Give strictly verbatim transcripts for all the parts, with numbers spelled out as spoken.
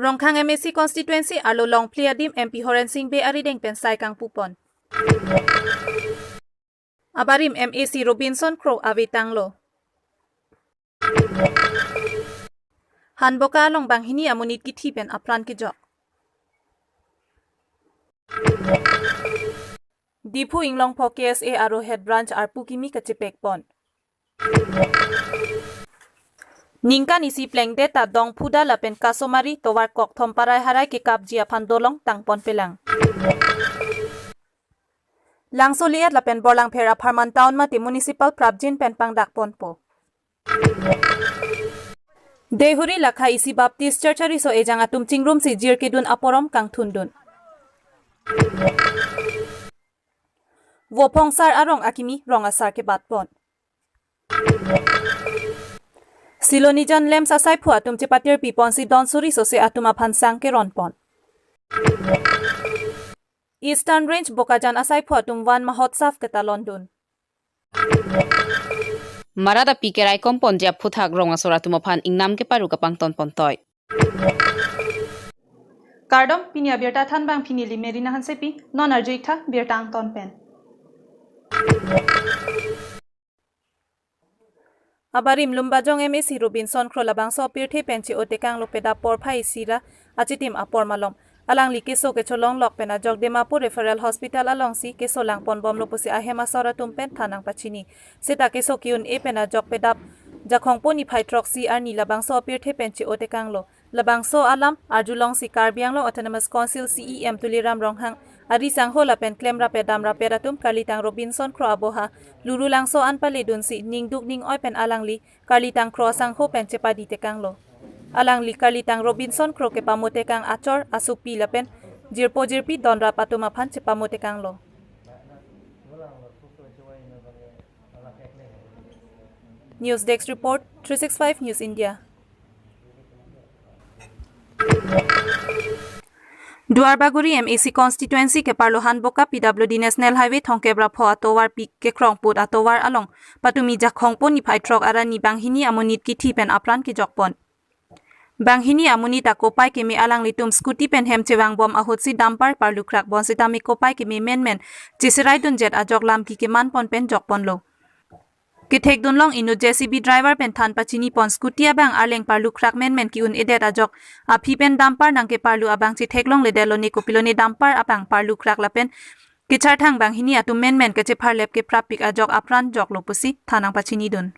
Rongkhang M A C constituency arlo longphli adim M P Horen Sing Bey arideng pen sai kangpupon. Abarim M A C Robinson Kro ave tanglo. Hanboka along banghini amonit kithi pen apran kejok. Diphu Inglongpho K S A Arohet Branch arpu kimi kachepekpon. Ningkan isi plengdet ta Dongphuda lapen Kasomari tovar kokthom parai harai kekapji aphan dolong tangpon pelang. Langso liet lapen Borlangpher apharman town mate municipal prapjin pen pangdakponpo. Deihori Lakha isi Baptist Church ariso ejang atum chingrumsi jir kedun aporom kangthundun. Vophongsar arong akimi rong asar kebatpon. Silonijan Lamps asaiphu atum chepatirpiponsi don suri sose atum aphan sang keronpon. Eastern Range Bokajan asaiphu atum Van Mahotsav ketalondun. Marat api keraikomponji aphuthak rong asor atum aphan ingnam keparu kapangtonpontoi. Kardom, pini abirta thanbang pini li Merina Hansepi, non arju-ik tha birta angton pen. Abarim Lumbajong M A C Robinson Kro labangso apirthe pen che-o tekanglo pedap porphai isi ra achitim apor malom. Alangli keso kecholonglok pen ajok Dimapur Referral Hospital alongsi keso langponbomlo pusi ahem asor atum pen than nangpachini. Seta keso ke-un-e pen ajok pedap Jakhongpo niphai throksi arni labangso apirthe pen che-o tekanglo. Labangso alam arjulongsi Karbi Anglong Autonomous Council C E M Tuliram Ronghang ari sangho lapen klemrape damrape atum karlitang Robinson Kro aboha Lurulangso an paledunsi ningduk ning-oi pen alangli karlitang Kro asangho pen chepadi tekanglo. Alangli karlitang Robinson Kro kepamo tekang achor asupi lapen jirpo jirpi donrap atum aphan chepamo tekanglo. News Desk Report, three six five News India. Duarbagori M A C constituency keparlo Hanboka P W D National Highway thomkep ra pho atovar pi kekrongput atovar along patumi Jakhongpo niphai throk arni banghini amonit kithi pen apran kejokpon. Banghini amonit akopai keme alanglitum scooty pen hem chevangbom ahutsi dumper parlukrakbon sitame kopai keme menmen cheseraidunjet ajok lam ki kemanpon pen jokponlo. Kethekdunlong inut J C B driver pen than pachinipon scooty abang arleng parlukrak menmen ke-un-edet ajok aphi pen dumper nangkeparlu abang chetheklongledetlo ne kopilone dumper abang parlukrak lapen kecharthang banghini atum menmen kachepharlep keprappik ajok apran joklo pusi than nangpachinidun.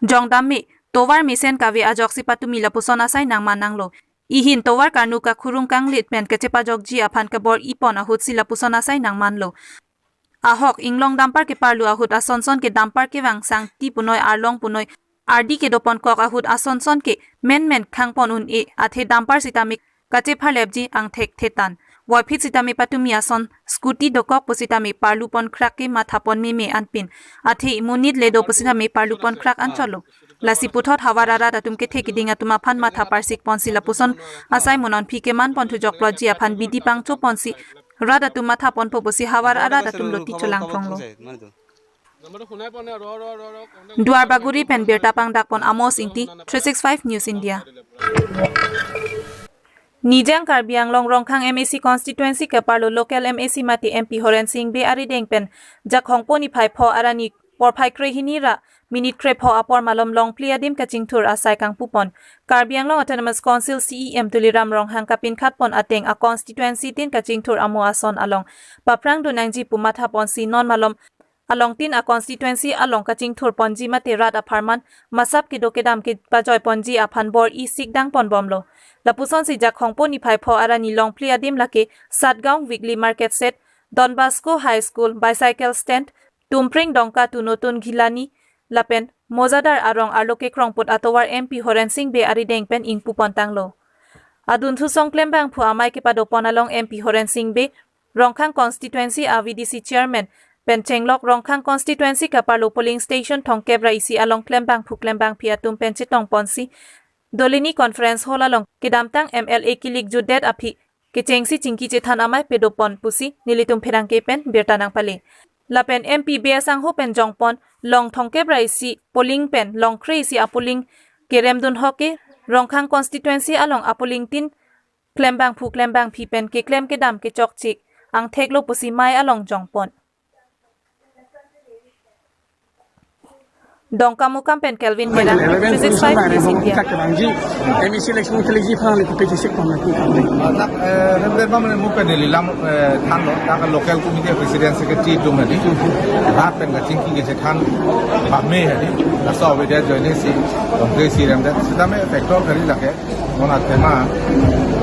Jongdam me, tovar mesen kave ajoksi patumi lapuson asai nangman nanglo. Ihin tovar karnu kakhurung kanglit pen kachepajokji aphan kabor-ipon ahutsi lapuson asai nangmanlo. Ahok inglong dumper keparlu ahut asonson ke dumper kevang sangti punoi arlong punoi ardi kedoponkok ahut asonson ke menmen khangpon un-e athe dumper sitame kachepharlepji angthek thetan. Voiphit sitame patumi ason scooty dokok pusitame parluponkhrak ke mathapon meme anpin. Athe monit le do pusitame parluponkhrak anchotlo. Lasi puthot havar arat atum kethe keding atum aphan matha parsikponsi lapuson asai monon phi kemanpon thujokploji aphan bidi pangchoponsi rat atum mathaponpo pusi havar arat atum loti cholangthronglo. Duarbagori pen birta pangdakpon Amos Ingti, three six five News India. Nijang Karbi Anglong Rongkhang M A C constituency keparlo local M A C mate M P Horen Sing Bey arideng pen Jakhongpo niphai pho arni porphai krehini ra minit krepho apor malom longphli adim kachingthur asai kangpupon. Karbi Anglong Autonomous Council C E M Tuliram Ronghang kapinkhatpon ateng a constituency tin kachingthur amo ason along paphrangdun nangji pu mathaponsi non malom alongtin a constituency along kachingthurponji mate rat apharman masap kedo kedam kepajoiponji aphan bor-i sikdangponbomlo. Lapusonsi Jakhongpo niphai pho arni longphli adim lake Satgaon Weekly Market Set, Don Bosco High School, Bicycle Stand, Tumpring Dongka to Notun Ghilani lapen Mojadar arong arlo kekrongput atovar M P Horen Sing Bey arideng pen ingpupon tanglo. Adunthu song klembangphu amei kepadopon along M P Horen Sing Bey, Rongkhang constituency a V D C chairman pen chenglok Rongkhang constituency keparlo polling station thomkep ra isi along klembangphu klembangphi atum pen chetongponsi Dolini Conference Hall along kedamtang M L A kilik jutdet aphi kechengsi chingki chethan amei padopon pusi nelitum pherangke pen birta nangpale. Lapen M P Bey asangho pen jongpon long thomkep ra isi polling pen long kre isi a polling keremdun hoke Rongkhang constituency along apolling tin klembangphu klembangphi pen keklem kedam kechokchik angthek lo pusi mei along jongpon. Dongkamukam pen Kelvin Terang, three six five News India. Bangji, M A C election ke lagi pang le kupe chisik pang le kupe. Matlab, eh, Rebel Bam ne mu pen neli lam, eh, thanlo, ta ka local committee president secretary atum hadi. Rat pen kachingki kachethan, ba me hadi. Laso video join si, dongke si rem dat. Sitame factor kari lake. Mon athema,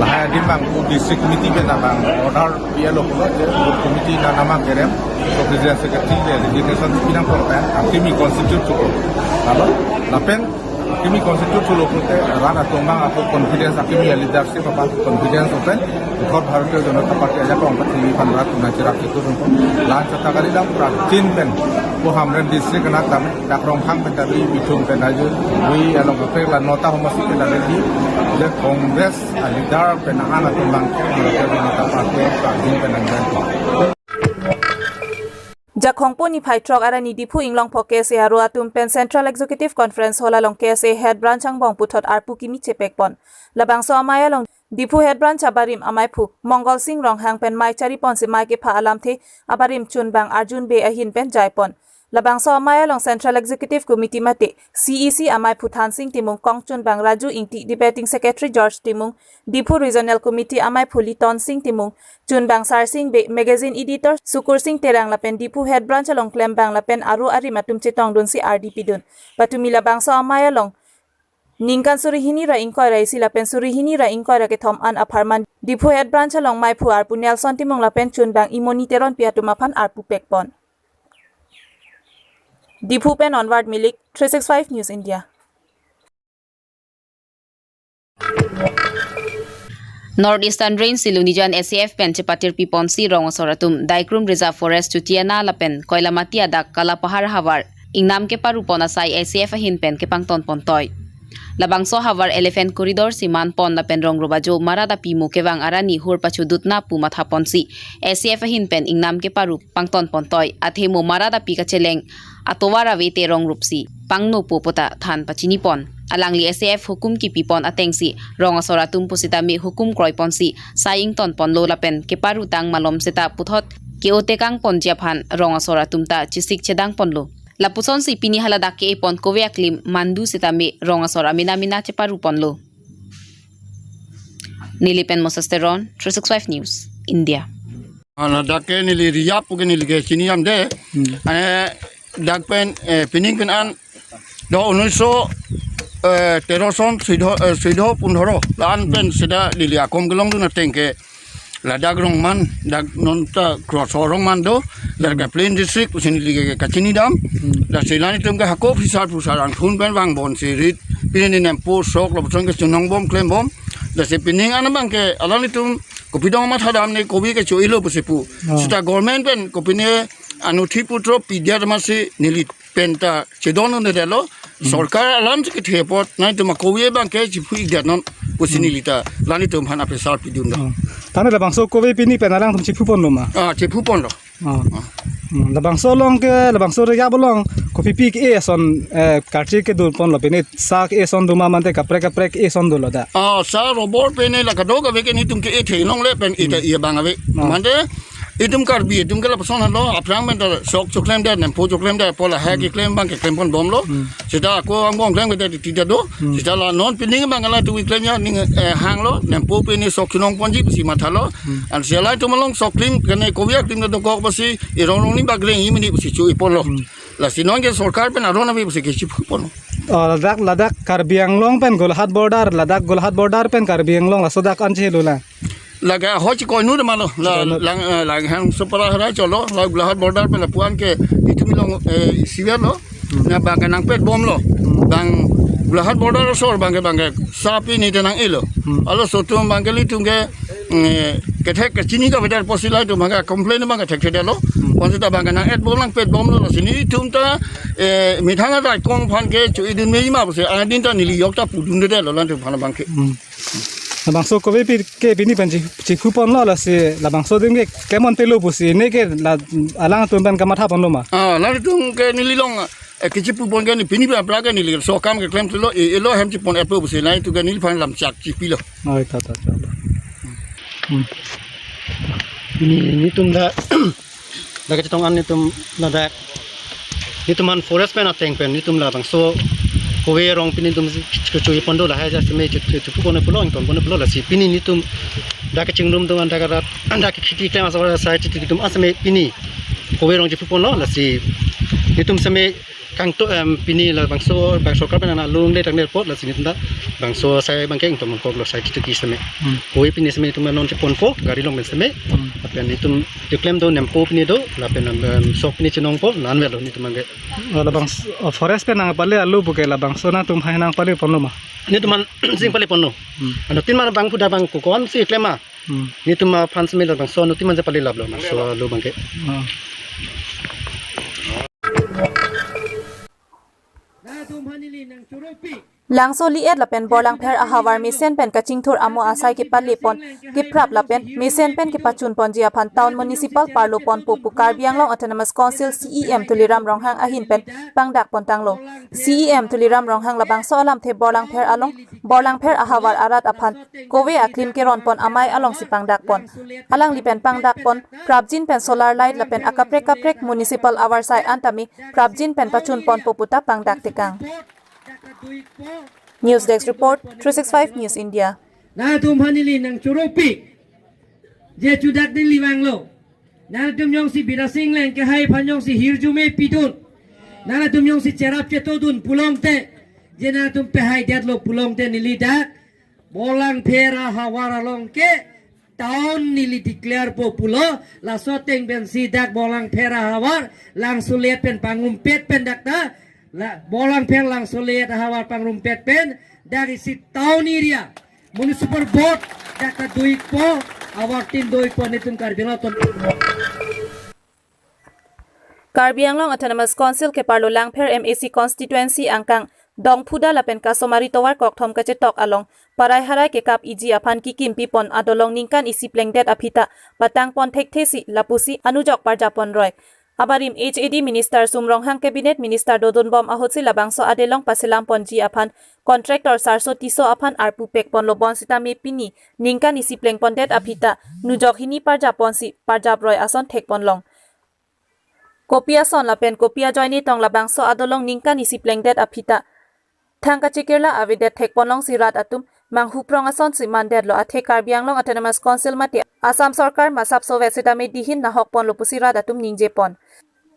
lahai adim bang, u district committee pen abang, order P L O pulo je, committee na nama kerem, so president secretary je resignation pinang korpen, akimi constitute chuko. Lalu, lapen, akimi constitute chulo pulote, rat atum bang, ako confidence, akimi leadership apa, confidence open, Bharatiya Janata Party aja kong pati pan rat na chirak itu sungko. Lan chata kali dam, prachin pen, ko Hamren district na tam, dak Rongkhang pen tadi, Bithung pen aja, wi along kape, lan nota homosi pen tadi, je Congress, a leader pen ahan atum bang, Bharatiya Janata Party, prachin pen ang bang. Jakhongpo niphai throk arni Diphu Inglongpho K S A aro atum pen Central Executive Conference Hall along K S A Head Branch angbong puthot arpu kimi chepekpon. Labangso amei along Diphu Head Branch abarim ameiphu Mongol Sing Ronghang pen mei chariponsi mei kepha alamthe abarim chunbang Arjun Bey ahin pen jaipon. Labangso amei along Central Executive Committee mate C E C ameiphu Thansing Timung, kongchunbang Raju Ingti, Debating Secretary George Timung, Diphu Regional Committee ameiphu Litonsing Timung, chunbang Sarsing Bey, magazine editor Sukursing Terang lapen Diphu Head Branch along klembang lapen aro arim atum chetongdunsi ardi pidun. Patumi labangso amei along ningkan suri hini ra ingkoi ra isi lapen suri hini ra ingkoi ra kethom an apharman Diphu Head Branch along meiphu arpu Nelson Timung lapen chunbang Imoni Teronpi atum aphan arpu pekpon. Diphu pen Onward Milik, three six five News India. North Eastern Range Silonijan S A F pen chepatir piponsi rong asor atum Daikrum Reserve Forest Chutiana lapen Koilamati adak Kalapahar havar ingnam keparupon asai S A F ahin pen kepangtonpon toi. Labangso havar Elephant Corridor si manpon lapen rong rubajo Maradapi mo kevang arni hur pachudutna pu mathaponsi S A F ahin pen ingnam keparu pangtonpon toi, athe mo Maradapi kacheleng atovar ave te rong rupsi pangno po puta than pachinipon. Alangli S A F hukum kipipon atengsi rong asor atum pusitame hukum kroiponsi sai ingtonponlo lapen keparutang malom seta puthot ke-o tekangponji aphan rong asor atum ta chisik chedangponlo. Lapusonsi pini haladak ke-epon kove aklim mandu sitame rong asor amena mena cheparuponlo. Neli pen Moses Teron, three six five News, India. Haladak ke neli riyap ke neli ke chini amde. Hmm. Ane dak pen, eh, pining pen an do unniso, eh, tero son suido, eh, suido pundhoro lan pen sida neli akom kelongdun ateng ke ladak rongman, dak non ta cross rongman do, dak ke plain district, pusi neli ke kachini dam. Hmm. Lasi lanitum ke hako phisar phusar angthun pen vangbonsi rit, pini nempo sok lapuson ke chunong bom klem bom. Lasi pining an abang ke alanglitum kopi dong matha dam ne kopi ke cho-ilo pusi pu. Oh. Sita government pen kopi ne anuthi putro pidiat masi neli pen ta chedondundelo. Hmm. Sorkar alam si kethe apot nangtum akopi abang ke chiphu-ikdet non pusi Hmm. neli ta lanitum aphan apresar pidun do. Oh. Tane labangso kopi pini pen alangtum chiphuponlo ma? Ah, chiphuponlo. Oh. Ah. Hmm, labangso along ke, labangso riyap along kopipi ke-e ason, eh, karchi kedunponlo, pini sa ke-e ason do ma mante kaprek kaprek ke-e ason dolo da? Ah, sa robor pini la kadokave ke nelitum ke-e theklongle pen ita Hmm. iya abang ave. Oh. Mante itum Karbi, itum ke lapuson halo, aphrang pen ta sok choklemdet, nempo choklemdet, pu lahai Hmm. keklem abang keklempon bomlo. Hmm. Sita ako angbong klem ke titi do. Hmm. Sita la non pining abang la tu iklem ya ning, eh, hanglo, nempo pini sok chunongponji pusi mathalo. Hmm. An sita la itum along sok klim, kene kopi aklim na dokok pusi, irong rong ni bagreng imini pusi cho-iponlo. Hmm. Lasi non ke sorkar pen aron ave pusi kechiphuponlo. Oh, ladak, ladak Karbi Anglong pen Golaghat border, ladak Golaghat border pen Karbi Anglong laso dak an chelo la. Lake hoi chikoi nu de malo. La, Chikoi nu. Lang, eh, Langhan Supara hara cholo, la Golaghat border pen lapu-an ke itum along, eh, siver lo. Hmm. Na abang ke nangpet bomlo. Hmm. Bang Golaghat border asor abang ke, abang ke sa pini te nang-elo. Hmm. Laso atum abang ke ilitum ke, eh, kethek kachini kavedet apotsi la itum abang ke complain abang ke thekthedetlo. Hmm. Ansi ta abang ke nang-et bom nangpet bomlo, lasi nelitum ta, eh, methang adai kong aphan ke cho-idun meji ma pusi adin ta neli yok ta pudundedetlo lanitum aphan abang ke. Hmm. Labangso kopi pi-, ke pini pen chi-, chiphuponlo lasi labangso adim ke klemon telo pusi ne ke la alangtum pen kamathaponlo ma? Ah, lalitum ke neli along, E, kachipupon ke ni pini apra ke neli so akam keklem thulo, e, elo hem chipon apro pusi nangtum ke neliphan lamchak chipilo. Oi, ta, ta, ta. Hmm. Ni, netum la, la kachetong an netum ladak. Netum an forest pen ateng pen netum labangso kove arong pini netum kecho-i pon do lahai ja seme chu-, chu-, chepupon pulo ington pon pulo lasi pini netum dak kachingrum atum an dak rat an dak khiti klem asor sai chiti netum aseme pini kove arong chepu ponlo lasi netum seme kangto, em, pini labangso bang sorkar pen ana lung de tang de pot lasi netum ta bangso sai abang ke ington pon koklo sai chiti seme. Hmm. Kove pini seme netum non cheponpo gari along pen seme. Hmm. Lapen netum cheklem do nempo pini do lapen, em, sok pini chenongpo nanvetlo netum abang ke. Oh, labang s-, oh, forest pen nangpale alu puke labangso nangtum hai nangpale ponlo ma? Netum an sing pale ponlo. Hmm. Anuttin ma bang puda bang ko-an si klem ma? Hmm. Netum aphan seme labangso anuttin ma je pale laplo, so alu abang ke. Oh. Langso Liet lapen Borlangpher ahavar mesen pen kachingthur amo asai kepale pon, keprap lapen mesen pen kepachun ponji aphan Town Municipal parlo ponpo pu Karbi Anglong Autonomous Council C E M Tuliram Ronghang ahin pen pangdak pon tanglo. C E M Tuliram Ronghang labangso alamthe Borlangpher along, Borlangpher ahavar arat aphan kove aklim keron pon amei alongsi pangdak pon. Alangli pen pangdak pon prapjin pen solar light lapen akaprek kaprek municipal avarsai an tame prapjin pen pachun ponpo puta pangdak tekang. News Desk Report, three six five News India. Nangtum aphan neli nangchoropi. Je chudak neli vanglo. Nangtum jongsi Bidya Sing Engleng kehai aphan jongsi hirjume pidun. Nangtum jongsi cherap chetodun pulote. Je nangtum pehaidetlo pulote neli dak Borlangpher ahavar along ke town neli declare po pulo, laso ateng pensi dak Borlangpher ahavar, Langso Liet pen pangrumpet pen dak ta, la, Borlangpher Langso Liet ahavar pangrumpet pen, dak isi town area, municipal board, dak ta do-ikpo, awartin do-ikpo netum Karbi Anglong atum. Karbi Anglong Autonomous Council keparlo Langpher M A C constituency angkang Dongphuda lapen Kasomari tovar kokthom kachetok along parai harai kekap iji aphan kikim pipon adolong ningkan isi plengdet aphi ta patang pon thekthesi lapusi anujok parjap pon roi. Abarim H A D Minister Sum Ronghang, Cabinet Minister dodunbom ahutsi labangso adelong paselam ponji aphan contractor Sarso Tisso aphan arpu pek ponlo bonsitame pini ningkan isi pleng pondet aphi ta nujok hini parjap ponsi parjap roi ason thek ponlong. Kopi ason lapen kopi ajoine tong labangso adolong ningkan isi plengdet aphi ta thang kachekirla avedet thek ponlongsi rat atum manghuprong asonsi mandetlo, athe Karbi Anglong Autonomous Council mate Assam Sorkar masap sovet sitame dihin nahok ponlo pusi rat atum ningje pon.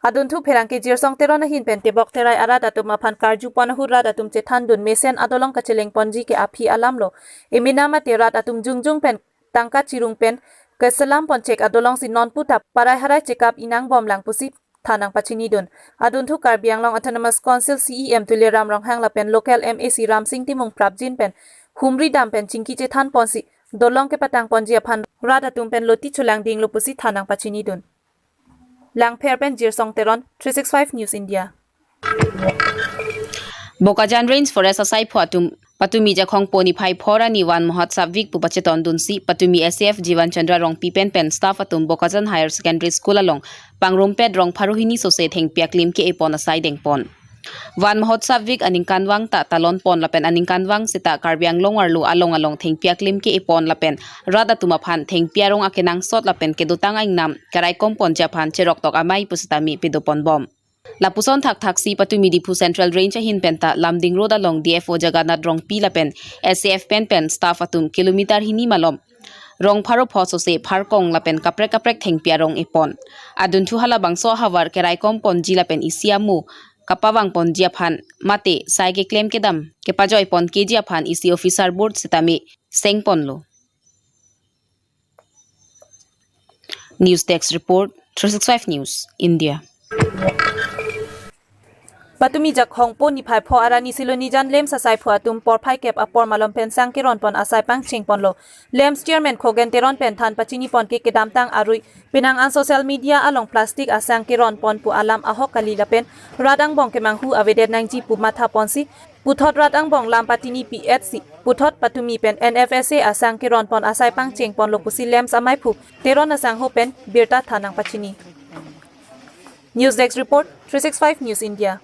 Adunthu pherangke Jirsong Teron ahin pen tebok terai arat atum aphan karju pon ahut rat atum chethandun mesen adolong kacheleng ponji ke aphi alamlo. Emena mate rat atum jongjong pen tangka chirung pen keselam ponchek adolongsi non puta parai harai chekap inang bomlang pusi than nangpachinidun. Adunthu Karbi Anglong Autonomous Council C E M Tuliram Ronghang lapen local M A C Ramsing Timung prapjin pen humri dam pen chingki chethan ponsi dolong kepatang ponji aphan rat atum pen loti cholangdinglo pusi than nangpachinidun. Langpher pen Jirsong Teron, three six five News India. Bokajan Range Forest asaipho atum patumi Jakhong po niphai pho arni Van Mahotsav Week pu pachetondunsi patumi S A F Jivan Chandra Rongpi pen pen staff atum Bokajan Higher Secondary School along pangrumpet rong pharo hini sose thengpi aklim ke-e pon asai dengpon. Van Mahotsav Week aningkanvang ta talon pon lapen aningkanvang seta Karbi Anglong arlo along along thengpi aklim ke-e pon lapen rat atum aphan thengpi arong akenangsot lapen kedotang aingnam keraikom ponji aphan cheroktok amei pusitame pedo ponbom. Lapuson thakthaksi patumi Diphu Central Range ahin penta Lumding Road along D F O Jagannath Rongpi lapen S A F pen pen staff atum kilometer hini malom rong pharo pho sose pharkong lapen kaprek kaprek thengpi arong epon. Adunthu halabangso ahavar keraikom ponji lapen isi amu kapavang ponji aphan mate sai keklem kedam kepajoi pon keji aphan isi officer board sitame seng ponlo. News Desk Report, three six five News India. Patumi Jakhong po niphai pho arni Silonijan LAMPS asaipho atum porphai kep apor malom pen sang keron pon asai pangcheng ponlo. LAMPS Chairman Khogen Teron pen than pachini pon ke kedamtang arui penang an social media along plastic asang keron pon pu alam ahok kali lapen rat angbong kemanghu avedet nangji pu matha ponsi puthot rat angbong lam patini P H C puthot patumi pen N F S A asang keron pon asai pangcheng ponlo pusi LAMPS amaiphu Teron asangho pen birta than nangpachini. News Desk Report, three six five News India.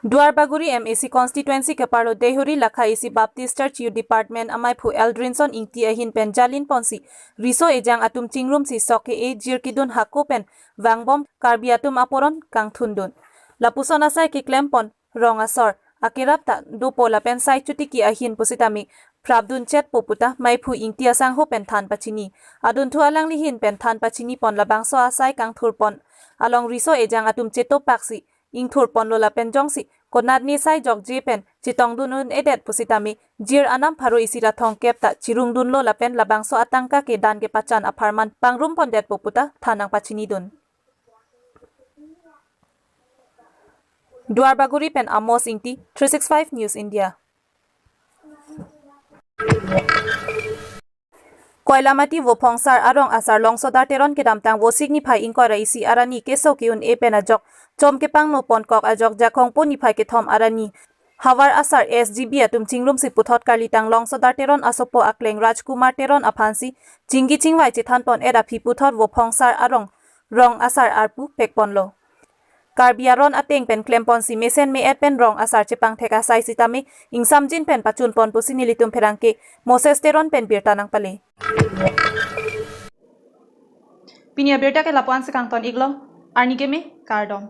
Duarbagori M A C constituency keparlo Dehuri Lakha A C Baptist Church Youth Department amaiphu Eldrinson Ingti ahin pen jalin ponsi riso ejang atum chingrumsi sok ke-e jir kedun hako pen vangbom Karbi atum aporon kangthundun. Lapuson asai keklem pon rong asor akerap ta dopo lapen sai chotiki ahin pusitame prapdun chetpo puta maiphu Ingti asangho pen than pachini. Adunthu alangli ahin pen than pachini pon labangso asai kangthur pon along riso ejang atum chetopaksi ingthur ponlo lapen jongsi konatne sai jokje pen chetongdun un-edet pusitame jir anam pharo isi ra thomkep ta chirungdunlo lapen labangso atangka ke dan kepachan apharman pangrum pondetpo puta than nangpachinidun. Duarbagori pen Amos Ingti, three six five News India. Koilamati Vophongsar arong asar Longsodar Teron kedamtang Vosik niphai ingkoi ra isi arni keso ke-un-e pen ajok chom kepangno ponkok ajok Jakhong po niphai kethom arni havar asar S G B atum chingrumsi puthot karlitang Longsodar Teron asopo akleng Rajkumar Teron aphansi chingki chingvai chethan pon-et aphi puthot Vophongsar arong rong asar arpu pekponlo. Karbi aron ateng pen klemponsi mesen me-et pen rong asar chepangthek asai sitame ingsamjin pen pachun pon pusi nelitum pherangke Moses Teron pen birta nangpale. Pini abirta ke lapu-an si kangton iklo, arni keme, kardom.